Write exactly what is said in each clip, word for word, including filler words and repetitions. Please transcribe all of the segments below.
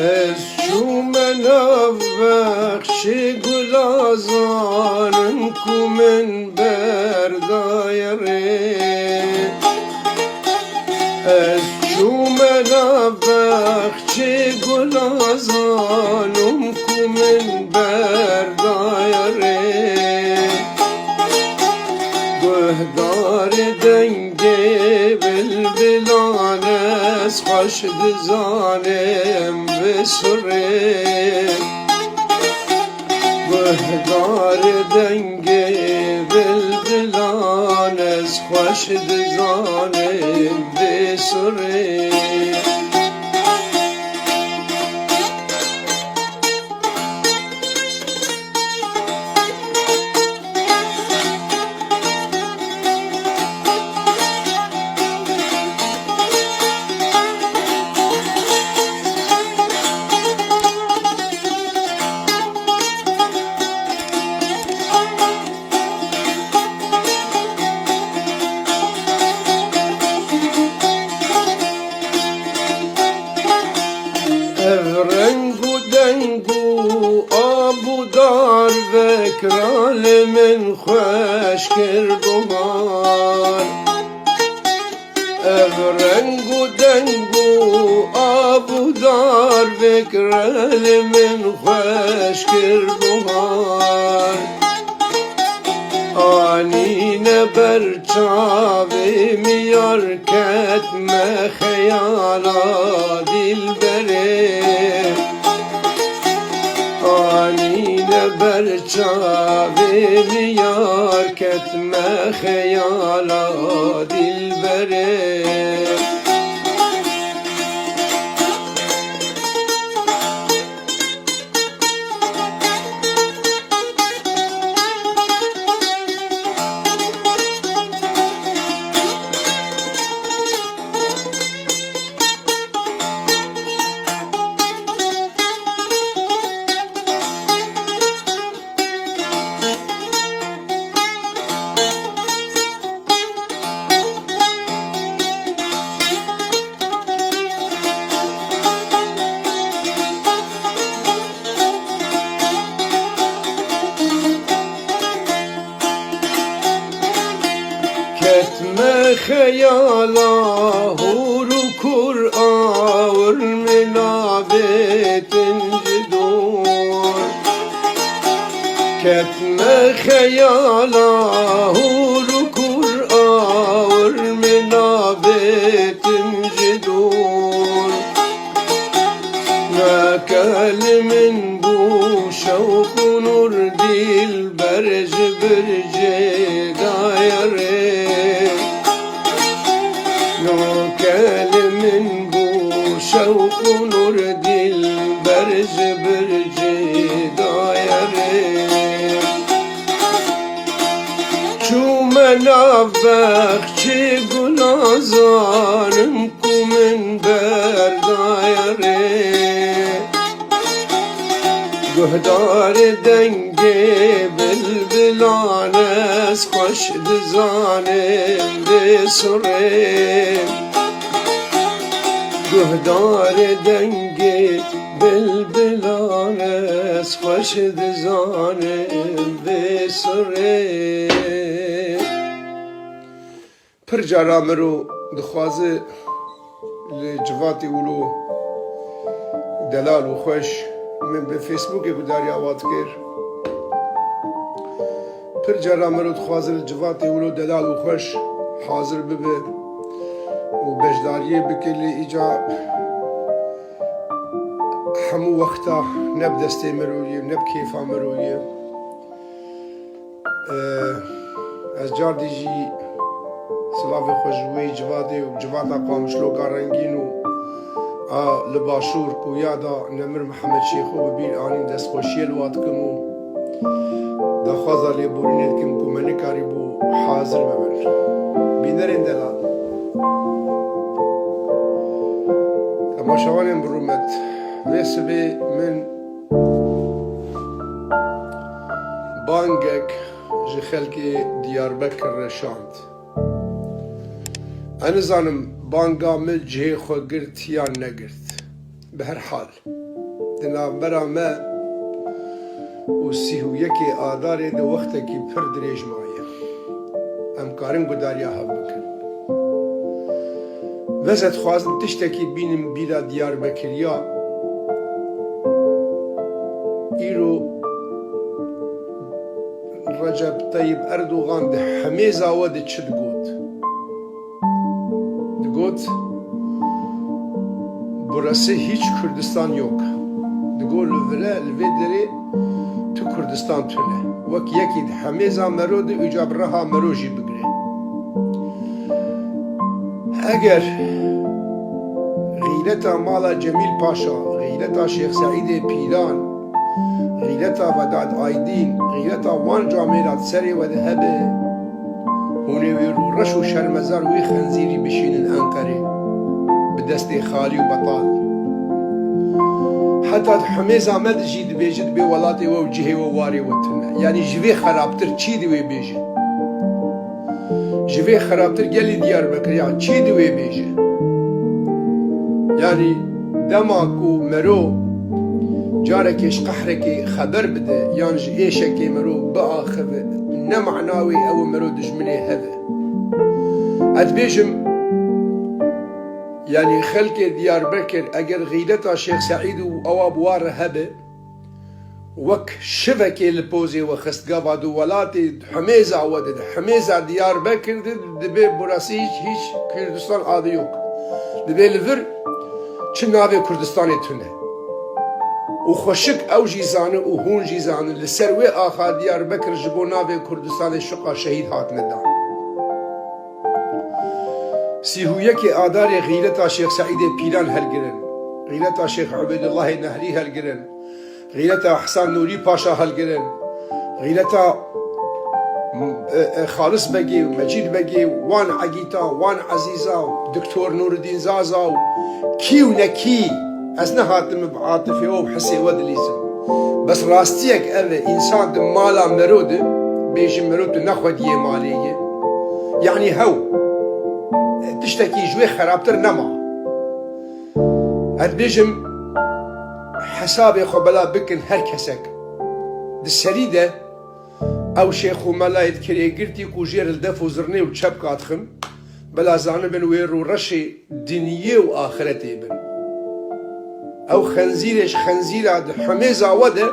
Ez çûme nav bexçê gulazanim ku min berdaye rê. Ez çûme nav bexçê gulazanim ku min berdaye rê. Guhdarê dengê bilbilan ez xweş dizanim vê surê. Guhdarê dengê bilbilan ez xweş dizanim vê surê. Ev reng û deng û ab û dar vekra li min xweş kir guman. Ev reng û deng û ab û dar vekra li min xweş kir guman. Anîne ber çavê min yar ketme xeyala dilberê. Anîne ber çavê min yar ketme xeyala dilberê. Ketme xeyala hûr û kur awir min avêtin ji dûr. Ketme xeyala hûr û kur awir min avêtin ji dûr. Neke li min bû şewq û nûr dilber ji bircê daye rê. Neke li min bû şewq û nûr dilber ji bircê daye rê. Çûme nav bexçê gulazanim ku min berdaye rê. Guhdarê dengê bilbilan ez xweş dizanim vê surê. Guhdarê dengê bilbilan ez xweş dizanim vê surê. Pir cara miro dixwaze li civatê wilo delal û xweş, min bi Facebookê guhdariya wa dikir. Pir cara miro dixwaze li civatê wilo delal û xweş hazir bibe û beşdariyê bike, lê îca hemû wexta ne bi destê miro ye, ne bi kêfa miro ye. Eh, ez cardî jî silavê xwe ji wê civadê û civata Qamişloka Rengîn û a li Başûr ku yada Nemir Mihemed Şêxo bi bîr anîn, destxweşiyê li wa dikim û daxwaza lêborînê dikim ku me nikarîbû hazir bibin. Bînerên delal. Temaşevanên bi rûmet, vê sibê min bangek ji xelkê Diyarbekir re şand. Ez nizanim banga min cihê xwe girt yan negirt. Bi her hal, Di navbera me û sîh û yekê Adarê de wextekî pir dirêj maye. Em karin gudariya hev bikin. Bes ez dixwazim tiştekî bînim bîra Diyarbekiriya. Îro Recep Tayyip Erdogan di hemêza we de çi digot? Digot, "Burası hiç Kürdistan yok." Digot, "Li vire, li vê derê tu Kurdistan tune." Wek yekî di hemêza mero de, îca bi reha mero jî bigire. Eger xîleta mala Cemîl Paşa, xîleta Şêx Seîdê Pîlan, xîleta Vedat Aydîn, xîleta wan camêra di serê we de hebe, hûn ê wê rûreş û şermezar wê xenzîrî bişînin Enqerê bi destê xalî û betal. Heta di hemêza me de jî dibêje, dibê welatê we û cihê we warê we tune. Yanî ji vê xerabtir çî di wê bêje? Ji vê xerabtir gelî Diyarbekiriya çî di wê bêje? Yanî dema ku mero carekê ji qehrekê xeber bide yan ji êşekê mero biaxive, ne mana wê ew mero dijminê heve. Ez dibêjim, yanî xelkê Diyarbekir eger xîleta Şêx Seîd û ewa bi wa re hebe, wek şivekê li pozê we xist, gava di welatê hemêza we de, di hemêza Diyarbekir de, dibê burası hiç, hiç Kürdistan adı yok. Dibê li vir çi navê Kurdistanê tune. Û xweşik ew jî zane û hûn jî zanin, li ser wê axa Diyarbekir ji bo navê Kurdistanê şiqa şehîd hatine dan. Sîh û yekê Adarê xîleta Şêx Seîdê Pîlan helgirin, xîleta Şêx Ubeydullahê Nehrî helgirin, xîleta Ehsan Nûrî Paşa helgirin, xîleta, e, e, Xalis Begê û Mecîd Begê, wan Egîta, wan Ezîza û Doktor Nûreddîn Zaza û kî û ne kî, ez nehatime bi atifê we û bi hisê we dilîzim. Bes rastiyek ev e, însan di mala mero de, bêjin mero tu ne xwediyê malê ye. Yanî hew, e, tiştekî ji wê xerabtir nema. Ez dibêjim, hesabê xwe bela bikin her kesek. Di serî de ew şêx û melayê di kirêgirtî ku jê re li def û zirnê û çepka dixin, bela zanibin wê rûreşê dinyê û axiretê bin. Ew xenzîrê ji xenzîra di hemêza we de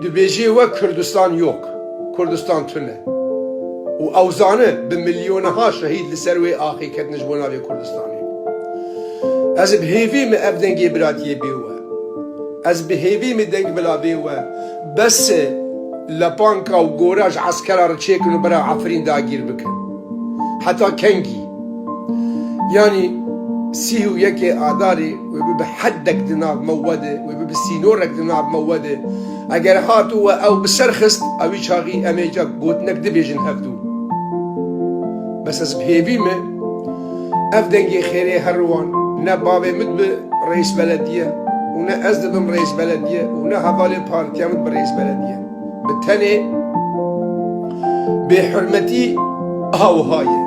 dibêjê we Kurdistan yok, Kurdistan tune. Û ew zane bi milyoneha şehîd li ser wê axê ketine ji bo navê Kurdistanê. Ez bi hêvî me ev dengê biratiyê bê we. Ez bi hêvî me deng bila bê we. Bes e, lepanka û gora ji eskera re çêkin û bera Efrîn dagîr bikin. Heta kengî? Yanî sîh û yekê Adarê wê bibe heddek di nav me we de, wê bibe sînorek di nav me we de. Eger hat û we ew bi ser xist, ewî çaxî em ê ca gotinek dibêjin hevdû. Bes ez bi hêvî me ev dengê xêrê her wan, ne bavê min dibe reîs belediye û ne ez dibim reîs belediye û ne hevalê partiya min dibe reîs belediye. Bi tenê bêhurmetî aha wiha ye.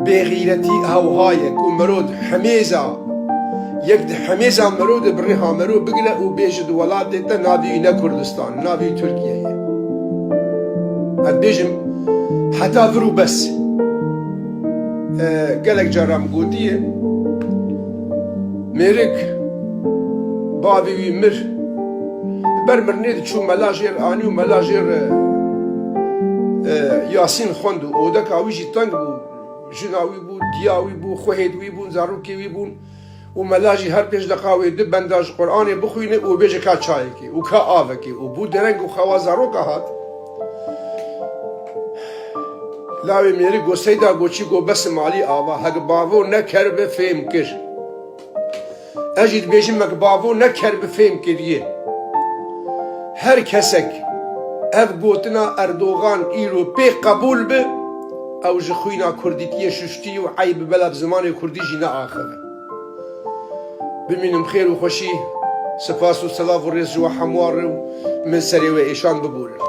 Bêxîretî aha wiha ye ku mero di hemêza, yek di hemêza mero de bi rêha mero bigire û bêje di welatê te navî wî ne Kurdistan, navî wî Tirkiye ye. Ez dibêjim heta vir û bes. E, gelek caran gotiye, mêrik bavê wî mir. Ber mirinê diçû mela jê re anî û mela jê re, e, Yasîn xwend û odeka wî jî teng bû. Jina wî bû, diya wî bû, xwehêd wî bûn, zarokê wî bûn. Û mela jî her pênc deqa wê du benda ji Quranê bixwîne û bêje ka çayekê û ka avekê û bû dereng û xewa zaroka hat. Lawê mêrik got, "Seyda, got çi?" Got, "Bes malî ava, hek bavo neker bi fêm kir." Ez jî dibêjim, mek bavo neker bi fêm kiriye. Her kesek ev gotina Erdogan îro pê qebûl bi, ew ji xwîna kurdîtiyê şuştî û eyb bela bi zimanê kurdî jî neaxive. Bimînim xêr û xweşî, spas û selav û rêz ji we hemû re û min serê we êşan biborin.